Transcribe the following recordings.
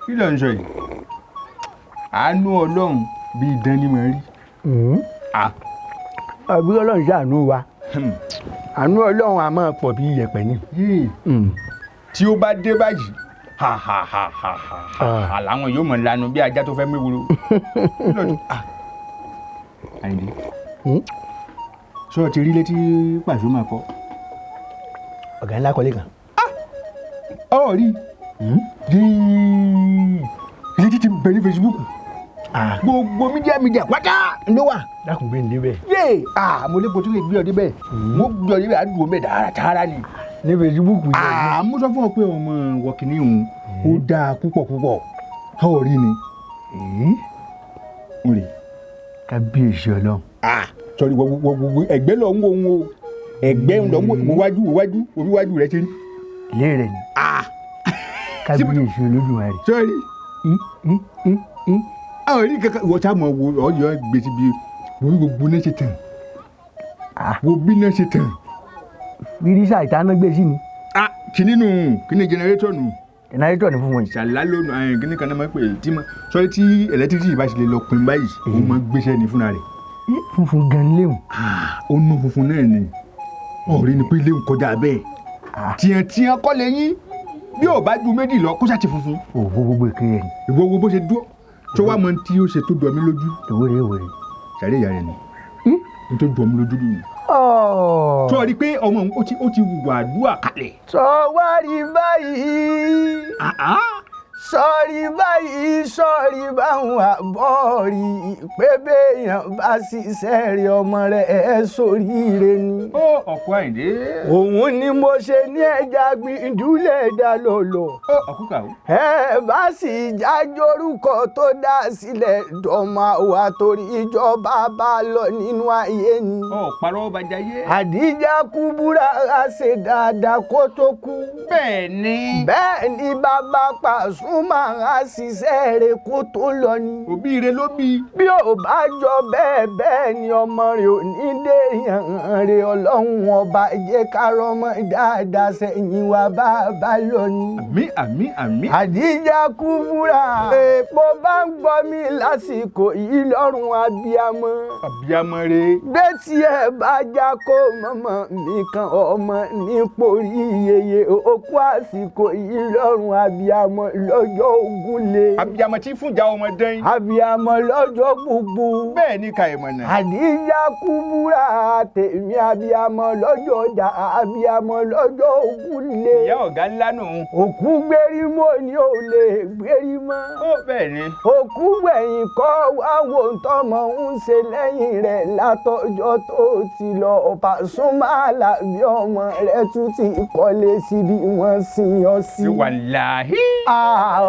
Kí ló ń sọ yìí? Àánú Ọlọ́run bíi idán ni mo rí. Àbí Ọlọ́run ṣàánú wa. Àánú Ọlọ́run a máa pọ̀ bí iyẹ̀pẹ̀ ni. Tí ó bá dé báyìí, ha ha ha ha ha ha, làwọn yóò mọ̀ lanu bí ajá tó fẹ́ méwúrò. Àyìndé, ṣé o ti rí létí Pasuma kọ́? Ọ̀gá ńlá kọ́lé kan. Ọ rí ilé títí bẹ ní Facebook, gbogbo media pátá ló wà. Dákun, gbé ní débẹ̀. Yéè, mo lè bójú lè gbé ọ débẹ̀, mo gbé ọ débẹ̀, àdúgbò mẹ́ tààrà ni. Ní Facebook yẹn. Mo sọ fún ọ pé ọmọ wọ̀kìnní òun ó dáa púpọ̀ púpọ̀, ọ rí ni. N rè. Kábíyèsí Ọlọ́run. Sọrí, wọ ẹgbẹ́ lọ ń wo òun o, ẹgbẹ́ lọ ń wo wájú, wo wájú, wo bí wájú rẹ ṣe rí. Ilé rẹ̀ ni. Kábíyèsí Olódùmarè. Sọrí, àwọn orí kankan wọ́n sá mọ̀ wo ọ̀yọ́ gbèsè bí wo bí gbogbo náà ṣe tàn, wo bí náà ṣe tàn. Fírísà ìtaná gbé sí ni. Kìíní nù, kìíní generator nù. Generator ni fún wọn yìí. Ṣàlá lónìí ẹ̀yìn kìíní kan náà máa ń pè é tí ma sọrí, tí electricity bá ṣe lè lọ pin báyìí, ó máa gbéṣẹ́ ní fúnra rẹ̀. Funfun gan léwu. Ó nú funfun náà ni, ọ̀rẹ́ ni pé ilé ń kọjá bẹ́ẹ̀, tiẹ̀tiẹ̀ kọ́ lè yín bí ò bá ju méjì lọ, kó ṣáà ti funfun. Òwò gbogbo èké yẹn ni. Ìwọ wo bó ṣe dúró tó wá mọ tí ó ṣe tó jọ mí lójú. Èwo rèé, èwo rèé? Sàré ìyá rẹ ni n tó jọ mí lójú nìyí. Tó o rí i pé ọmọ òun ó ti wà àdúrà kalẹ̀. Sọ wá rí báyìí, sọrí báyìí, sọrí báwọn àbọ̀ rí pé béèyàn bá ṣiṣẹ́ rí, ọmọ rẹ̀ ẹ̀ sóríire ni. Ó ọ̀pọ̀ Àyìndé. Òun ni mo ṣe ní ẹja gbìndúlẹ̀ dá lòlò. Ó ọ̀kúkà ó. Ẹ bá sì jájórúkọ tó dá sílẹ̀ dọ́mọ wa, torí ìjọba bá lọ nínú ayé ni. Ó parọ́ bàjáyé. Àdíjà Kúbúrà á ṣe dáadáa kó tó kú. Bẹ́ẹ̀ ni. Bẹ́ẹ̀ ni bàbá Pàṣúmà á ṣiṣẹ́ rẹ̀ kó tó lọ ni. Òbí rẹ ló bí. Bí ò bá jọ bẹ́ẹ̀, bẹ́ẹ̀ ni ọmọ rẹ̀ ò ní dé yàn rẹ̀. Ọlọ́run Ọba jẹ́ ká rọ́mọ dáadáa sẹ́yìn wa bá a bá lọ ni. Àmín, àmín, àmín. Àdíjà Kúbúrà, bó bá ń gbọ́ mi lásìkò yìí lọ́rùn abiyamọ. Àbíamọ rẹ. Bẹ́ẹ̀ tí ẹ bá já kó mọ́mọ́ mi kan ọmọ nípò rí yeye òkú àsìkò yìí lọ́rùn abiyamọ lọ́jọ́ ogun lé. Àbíamọ tí fúnjà ọmọ dẹ́yìn. Abiyamọ lọ́jọ́ gbogbo. Bẹ́ẹ̀ ni kàìmọ̀nà. Àdíjà Kúbúrà tèmi, abiyamọ lọ́jọ́ ọjà, abiyamọ lọ́jọ́ ogun lé. Ìyá ọ̀gá ńlá nù. Òkú gbérí mọ́ ni ò lè gbérí mọ́. Ó bẹ́ẹ̀ ni. Òkú gbẹ̀yìn kọ́ wá wo tọmọ ń ṣe lẹ́yìn rẹ̀ látọjọ́ tó ti lọ. Pasuma Àlàbí, ọmọ rẹ̀ tún ti kọ́lé síbi wọ́n sin ọ sí. Wàláhí.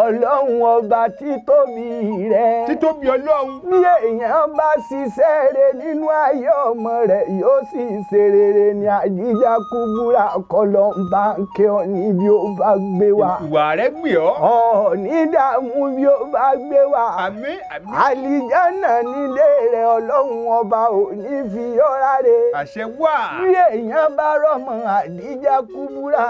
Ọlọ́run Ọba, títóbi rẹ̀. Títóbi Ọlọ́run. Bí èèyàn bá ṣiṣẹ́ rẹ̀ nínú ayé, ọmọ rẹ̀ yóò sì ṣe rere ní. Àdíjà Kúbúrà, kọlọ̀ ń bá ń kẹ́ ọ níbi ó bá gbé wa. Ìwà rẹ gbé ọ. Ọ̀ ní dààmú bí ó bá gbé wa. Àmín, àmín. Àlìjánà nílé rẹ̀, Ọlọ́run Ọba ò ní fi ọ́rá rẹ̀. Àṣẹ wà. Bí èèyàn bá rọmọ Àdíjà Kúbúrà,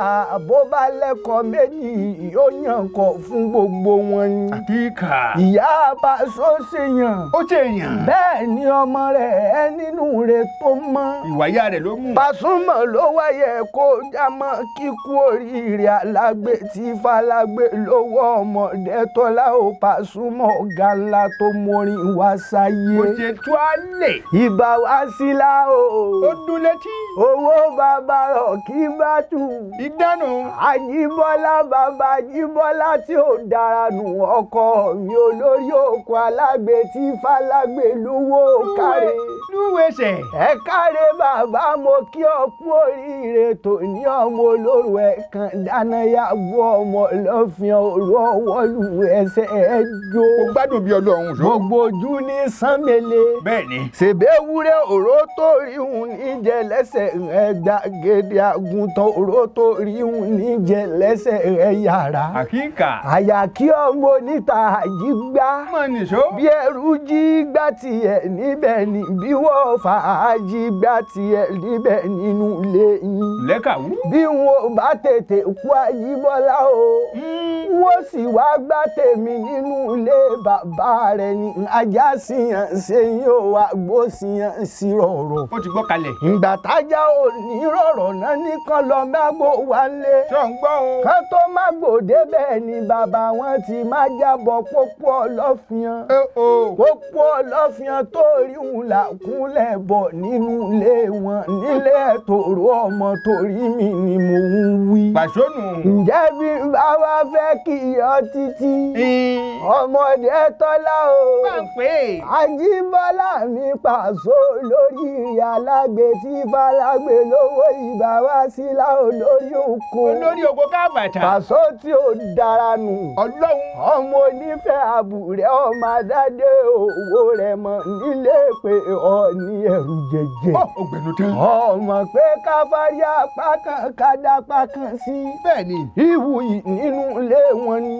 bó bá lẹ́kọ̀ọ́ méjì, yóò yàn kọ́ fún gbogbo wọn ni. Àkíkà. Ìyá Paso ṣèyàn. Ó ṣe èèyàn. Bẹ́ẹ̀ ni ọmọ rẹ̀ ẹ nínú rẹ̀ tó mọ́. Ìwà ìyá rẹ̀ ló mú. Pasuma ló wáyé kó jámọ́ kíkú oríire alágbé tí falágbé lówó ọmọdé tọ́lá ó. Pasuma, ọ̀gá ńlá tó mórin wá sáyé. Kò ṣe tó á lè. Ìbà wá sílá o. Ó dún létí. Owó bàbá rọ̀ kí bá tù. Ìdánù. Àjíbọ́lá, bàbá Àjíbọ́lá tí ò dára nù, ọkọ mi olórí òkú alágbe tí falágbé lówó káre. Lúwẹ̀sẹ̀. Ẹ káre bàbá, mo kí ọ kú oríire tòní. Ọmọ olóró ẹ kan dáná yá bọ́ ọmọ lọ́fìn òru ọwọ́lù ẹsẹ̀ ẹ jó. Mo gbádùn bí Ọlọ́run sọ. Gbogbo ojú ní sánmẹ́lẹ̀. Bẹ́ẹ̀ ni. Ṣèbéwúrẹ́ òró tó ríhun níjẹ lẹ́sẹ̀ rẹ̀ gbàgede, àgùntàn òró tó ríhun níjẹ lẹ́sẹ̀ rẹ̀ yàrá. Àkíkà. Àyà kí ọmọ oníta àjígbá. Mọ̀ nìṣó. Bí ẹrú jí gbá tiẹ̀ níbẹ̀ ni, bí wọ́n fà á jí gbá tiẹ̀ níbẹ̀ nínú ilé yín. Lẹ́kàwú. Bí wọn ò bá tètè kú, Àjíbọ́lá o. sì wá gbá tèmi nínú ilé bàbá rẹ̀ ni ajá síyàn ṣe yóò wá gbó síyàn sí rọ̀rọ̀. Ó ti gbọ́ kalẹ̀. Ìgbà tájá ò ní rọ̀rọ̀ náà nìkan lọ mágbó wá lé. Ṣé ò ń gbọ́ o? Kán tó mágbó débẹ̀ ni bàbá wọn ti má jábọ̀ pópó ọlọ́fìàn. Ẹ o. Pópó ọlọ́fìàn tó rí òun là kúnlẹ̀ bọ̀ nínú ilé wọn nílé tòró ọmọ torí mi ni mò ń wí. Pàṣónù. Ǹjẹ́ bí bàbá fẹ́ kí ọ títí ọmọdé tọ́lá o. Bá ń pè é. Ajíbọ́lá mi pàṣọ lórí alágbe tí falágbe lówó ìbá wá sílá olórí oko. Olórí oko káàbàtà. Pàṣọ tí ó dára nù. Ọlọ́run. Ọmọ onífẹ́ àbúrẹ́ ọmọ adáde owó rẹ̀ mọ̀ nílé pé ọ ní ẹ̀rù jẹjẹ. Ó ògbẹ̀nu tán. Ọmọ pé káfárí apá kan kádàpá kan sí. Bẹ́ẹ̀ ni. Ìwù yìí nínú ilé wọn ni.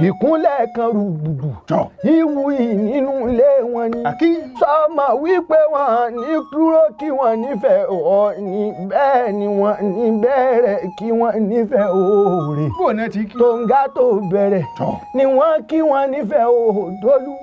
Ìkúnlẹ̀ kan rúgbùdù. Jọ. Ìwù yìí nínú ilé wọn ni. Àkí. Sọmọ wípé wọn ní dúró kí wọn nífẹ̀ẹ́ Ọọ̀ni bẹ́ẹ̀ ni wọn ní bẹ̀rẹ̀ kí wọ́n nífẹ̀ẹ́ Oòrè. Bó náà ti kí. Tòǹgà tó bẹ̀rẹ̀ Jọ. ni wọ́n kí wọ́n nífẹ̀ẹ́ Òdòlú.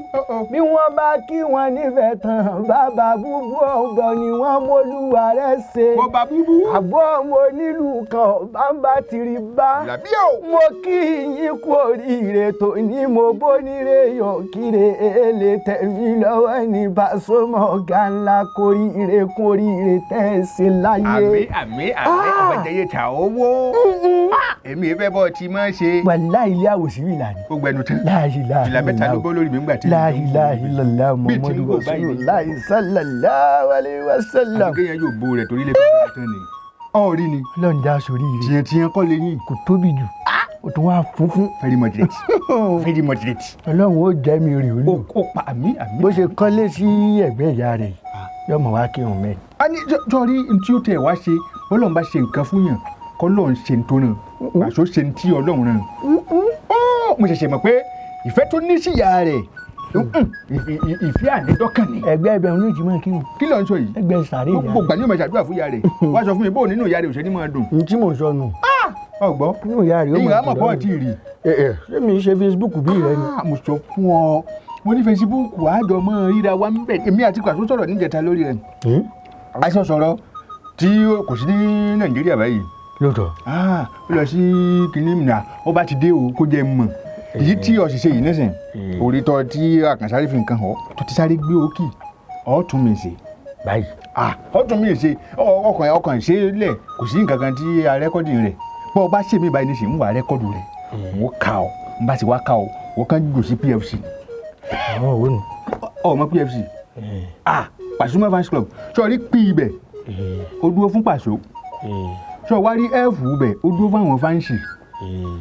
Bí wọ́n bá kí wọ́n nífẹ̀ẹ́ tán bàbá búbú ọ̀gbọ́n ni wọ́n mọ́lúwa rẹ̀ ṣe. Bọ́ba búbú. Àbọ̀ ọmọ onílù kan bàbá tìrì bá. Làbí o. Mo kí yín kú oríire tòní mo bóníire yọ̀ kíre èlé tẹ̀mí lọ́wọ́ ní Pasuma ọ̀gá ńlá kóríire kóríire tẹ́ ẹ ṣe láyé. Àmín àmín àmín ọ̀bẹ̀jẹ̀yẹ ta owó. Èmi ìfẹ́ bọ́ ti máa ṣe. Wàláhì ilé àwòsí ìlà ni. Ó gbẹnu tán. La ilaha Ìlà mẹ́ta ló bọ́ lórí mi ńgbà tí. La ilaha illallah Bí ti ń Muhammadu wò báyìí ni. Rasulullah sallallahu alaihi wasallam. Àbí kéèyàn yóò bo rẹ̀ torí lè fi gbẹnu tán ni. Ọ̀rí ni. Ọlọ́run já sórí rẹ̀. Tìyẹn kọ́ lè yín. Kò tóbi jù. Ó tún wá funfun. Very moderate. Very moderate. Ọlọ́run ó jẹ́ mi rè olú. Ó pa àmì àmì. Bó ṣe kọ́lé sí ẹ̀gbẹ́ ìyá rẹ̀ yóò mọ̀ wá kírun mẹ́rin. A ní jọrí n tí ó tẹ̀ wá ṣe bọ́lọ́run bá ṣe nǹkan fún yàn kọ́lọ́run ṣe ń tó náà Pàṣọ ṣe ń tí Ọlọ́run náà. Ó mo ṣẹ̀ṣẹ̀ mọ̀ pé ìfẹ́ tó ní sí ìyá rẹ̀ ìfẹ́ ànídọ́kàn ni. Ẹgbẹ́ ẹbẹ̀ òun yóò jí máa kírun. Kí ló ń sọ yìí? Ẹgbẹ́ sàárè ìyá Gbogbo rẹ̀. ìgbà ni yóò máa ṣàdúrà fún ìyá rẹ̀. Wá sọ fún mi bóun nínú ìyá rẹ̀ ò ṣe ní máa dùn. N tí mò ń sọ nù. Ọgbọ́. Nínú ìyá rẹ̀ ó Ìyá máa mọ̀ dùn pọ̀ lọ́rùn. tí ì rí. Ẹ ẹ ṣé mi ń ṣe Facebook bí rẹ ni? Mo sọ fún ọ mo ní Facebook àjọ mọ́ ríra wa ń bẹ̀ èmi àti Pàṣọ sọ̀rọ̀ níjẹta lórí rẹ̀. Àìsàn sọ̀rọ̀ tí kò sí ní Nàìjíríà báyìí. Lóòótọ́. Ó lọ sí kinní nà ó bá ti dé o kó jẹ́ mọ̀ èyí tí o sì ṣe yìí nísìn orí tọ́ tí àkànṣáré fi nǹkan hàn tó ti sáré gbé òkì ọ̀ tún mi ṣe. Báyìí. Ọ̀ tún mi ṣe ọkàn ọkàn ṣe lẹ̀ kò sí nǹkan kan tí a rẹ́kọ́dì rẹ̀ bọ́ ọ bá ṣe mí báyìí nísìn ń wà rẹ́kọ́dù rẹ̀ ń ká ọ ń bá ti wá ká ọ wọ́n kàn jù sí PFC. Àwọn òwe nù. Ọmọ PFC. Pasuma Fans Club sọrí P ibẹ̀ ó dúró fún Pàṣọ sọ wá rí F ibẹ̀ ó dúró fún àwọn fáǹsì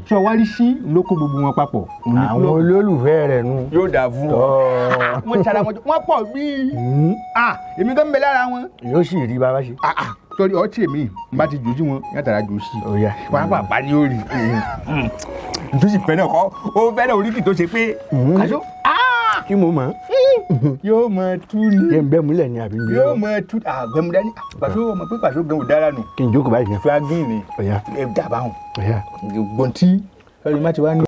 sọ wá rí C ló kó gbogbo wọn papọ̀. Àwọn olólùfẹ́ rẹ̀ nu. Yóò dáa fún ọ. Wọ́n tara wọn wọ́n pọ̀ bíi èmi tó ń bẹ lára wọn. Yóò sì rí bàbá ṣe. Torí ọtí èmi n bá ti jù sí wọn yàtàrà jù sí. Wàá bá ní orí. Nítòsí fẹ́ náà kọ́ ó fẹ́ náà oríkì tó ṣe pé. Pàṣọ. Kí mo mọ̀. Yóò mọ tú ni. Jẹ́ n bẹ́ múlẹ̀ ni àbí n gbé Yóò lọ́wọ́. mọ tú àgbẹ̀múdání. Pàṣọ ọmọ pé Pàṣọ gan ò dára nù. Kí n jókòó báyìí gan. Fúlágìn ni. Ọ̀yá. Ẹ dábàá hàn. Ọ̀yá. Gbọ̀ntì. Sọ́ni má ti wá ní.